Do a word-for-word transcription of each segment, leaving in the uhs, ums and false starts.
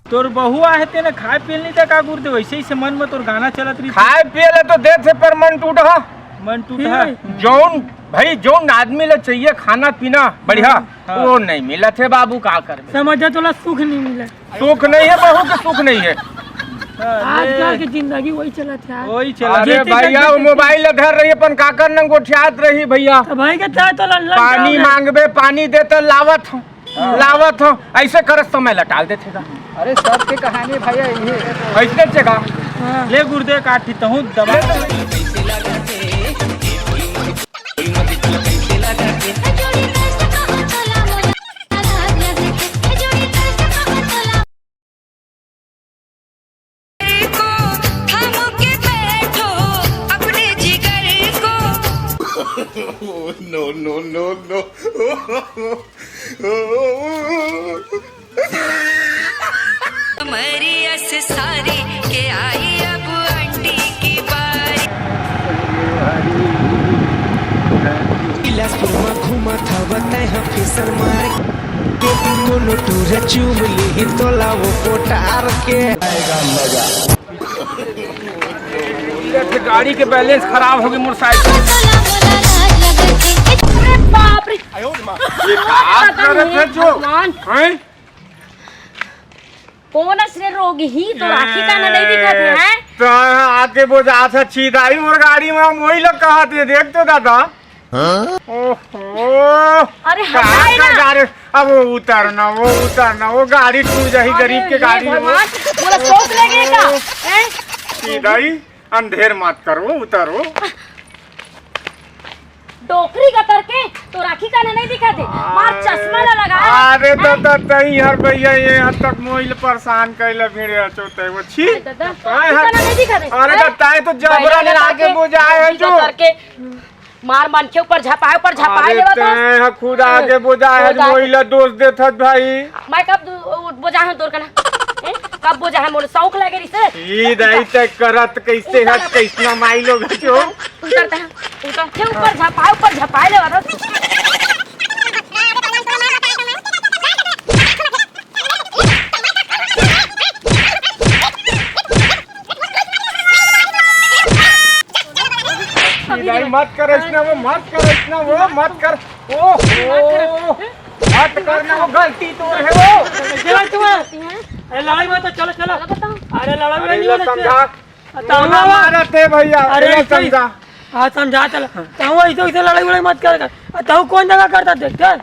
तोर बहू आहे तेने खाए पिए ल नहीं दे का गुरुदेव? ऐसे ही से मन में तोर गाना चलत रही। खाए पिए ले तो देथे पर मन टूट हा। मन टूट हा। जौन भाई, जौन आदमी ला चाहिए खाना पीना बढ़िया, हाँ। वो नहीं मिलत हे बाबू, का करबे? समझ जा, तोला सुख नहीं मिला। सुख नहीं है, बहू के सुख नहीं है। आजकल की जिंदगी वही चलत है। वही चलत। अरे भैया, वो मोबाइल धर रही, अपन काकर नंग गोठियात रही भैया। तो भाई के चाहे तो लल्ला पानी मांगबे, पानी दे तो लावत हूँ, लावत हूँ, ऐसे करत समय लटाल देथे गा। अरे सबके कहानी भैया यही है। ऐसे चे का? हाँ। ले गुरुदेव काठी तहूँ दबा। को थाम के बैठो अपने जिगर को। No, no, no, no। मरियस सारी के आई अब आंटी की बारी। बिलासपुर में घूमत हव तैं ह फिसर मार के, कोनो टूरा चूम ली तोला वो कोटार के। गाड़ी के बैलेंस खराब हो गए, मोटरसाइकिल। अरे बाप रे। ये बात करत है जो, भगवान। हैं? कौन असरे रोग ही तो राखी का ना नहीं दिखत है, हैं? तो आके बोझा था छीदाई मोर गाड़ी में, हम वही लोग कहा थे, देख तो दादा। हाँ? ओहो। अरे कहाँ हटाए का ना। जा रहे? अब वो उतरना, वो उतरना, वो गाड़ी टूट जाही, अरे गरीब के ये गाड़ी में। भगवान, पूरा शौक लगे का, हैं? छीदाई, अंधेर मत करो, उतरो। डोकरी गतर के, तो राखी का नहीं दिखा दे। मार चश्मा ला लगा। अरे तो, तो तई यार भैया, ये हद तक मोइल परेशान कैला भिड़े अचो तय वो छी। अरे दादा, आए राखी हर का नहीं दिखा दे। अरे अरे, बताए तो जबरा पहले ने गतर आके के, बुझाए है डोकरी जो। गतर के, मार मन के ऊपर झपाए, ऊपर झपाए अरे लेवा था। तय ह खुद आके बुझाए है, खुद आके। मोइला दोष देथत भाई। मैं कब दु-, बोझा हूँ तोर कना? हैं? कब बोझा है मोर शौक लगे रिसे? ई दाई तय करत कैसे हट, कैसना माई लोग जो। उतरता है, उतर के ऊपर झपाए, ऊपर झपाए ले वाला। ई दाई मत कर ऐसना वो, मत कर ऐसना वो, मत कर। ओ, ओ, मत करना वो, गलती तो है वो। चलो तू। अरे लड़ाई मत, चलो, चलो। अरे लड़ाई अरे नहीं लो होना समझा। चाहिए। ताऊ ना बाबा। मारत है भैया, अरे अरे ऐसे ही समझा। हाँ, समझा चला। ताऊ ऐसे, ऐसे लड़ाई वड़ाई मत कर कर। आ, ताऊ कौन जगह करता देख कर?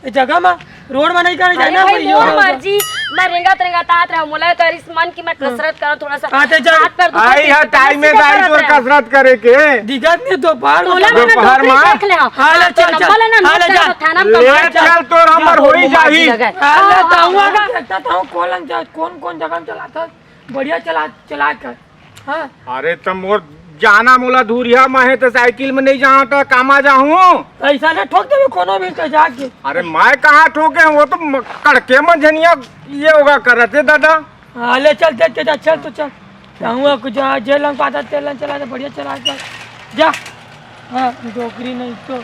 ये जगह में, रोड में नहीं करे अरे जाना भाई, भैया। मोर मर्जी, मैं रेंगत रेंगत आत रहा, मोला करिस मन की मैं कसरत करूँ थोड़ा सा। हाँ, तो जा। हाथ पैर दुखत आई है, टाइम में आई तोर कसरत करे के। दिखत नहीं दोपहर में। तोला मन दोपहर में। देख ले, हाँ। हाँ, ले, हाँ, तो चल, चल। नंबर लेना, हाँ, ले, नोट चल। करो, थाना में ले, कमाल चल, चल, तोर हमर हो ही जाही। हाँ, ले, हाँ, ताऊ हाँ। आगे देखता, ताऊ कौन लंग जा, कौन, कौन जगह में चलाता, बढ़िया चला, चला कर। हाँ। अरे, त मोर जाना मोला धुरिहा म हे, त साइकिल में नहीं जाऊँ, त कामा जाहूँ? ऐसा ना ठोक देवे कोनो भी तो जाके। अरे, मैं कहाँ ठोके हूँ? वो तो म-, कड़के में झनिया ये होगा करत है दादा। हाँ, ले चल, देख के जा, चल तो चल। कहूँ कुछ जा, जे लंग पाता, तेल लंग चला जा, बढ़िया चला जा। जा। हाँ, डोकरी नहीं तो।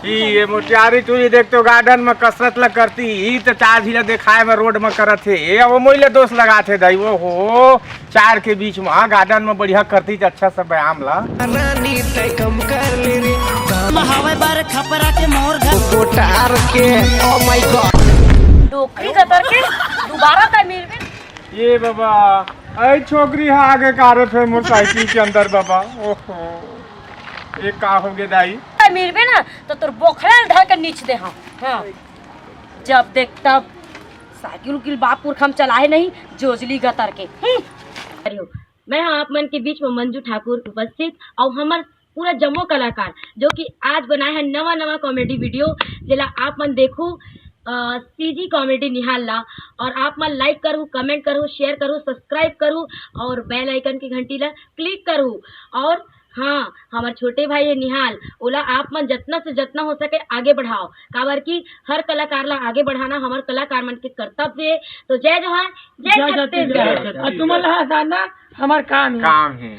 ई ये मोटियारी टूरी देख तो गार्डन में कसरत ल करती, ई तो चार झीला दिखाए में रोड में करत हे। ये वो मोइले दोष लगात हे दाई, वो हो, चार के बीच में, हाँ, गार्डन में बढ़िया करती त अच्छा सा व्यायाम ला। रानी तय कम कर ले रे। हम हवे बार खपरा के मोर घर। कोटार के, oh my God। डोकरी गतर के, दोबारा तय मिलबे। ये बाबा, ऐ छोकरी हा आगे कारे फेर मोटरसाइकिल के अंदर बाबा। ओहो, ये का हो गे दाई? मिलबे ना तो तोर बोखड़ा ल धर के नीच दे हम। हाँ, जब देख तब साइकिल उकिल बाप पुरखा म चलाए नहीं, जोजली गतर के। हम्म। अरे हो, मैं हाँ आप मन के बीच में मंजू ठाकुर उपस्थित और हमर पूरा जम्मो कलाकार जो कि आज बनाए हैं नवा नवा कॉमेडी वीडियो, जेला आप मन देखू सीजी कॉमेडी निहाल ला। और आप मन लाइक करू, कमेंट करू, शेयर करू, सब्सक्राइब करू और बेल आइकन की घंटी ला क्लिक करू। और हाँ, हमार छोटे भाई है निहाल, ओला आप मन जतना से जतना हो सके आगे बढ़ाओ, काबर कि हर कलाकार ला आगे बढ़ाना हमार कलाकार मन के कर्तव्य है। तो जय जोहार, जय जय छत्तीसगढ़। छत्तीसगढ़। और तुमन ला हंसाना हमार काम है। काम है।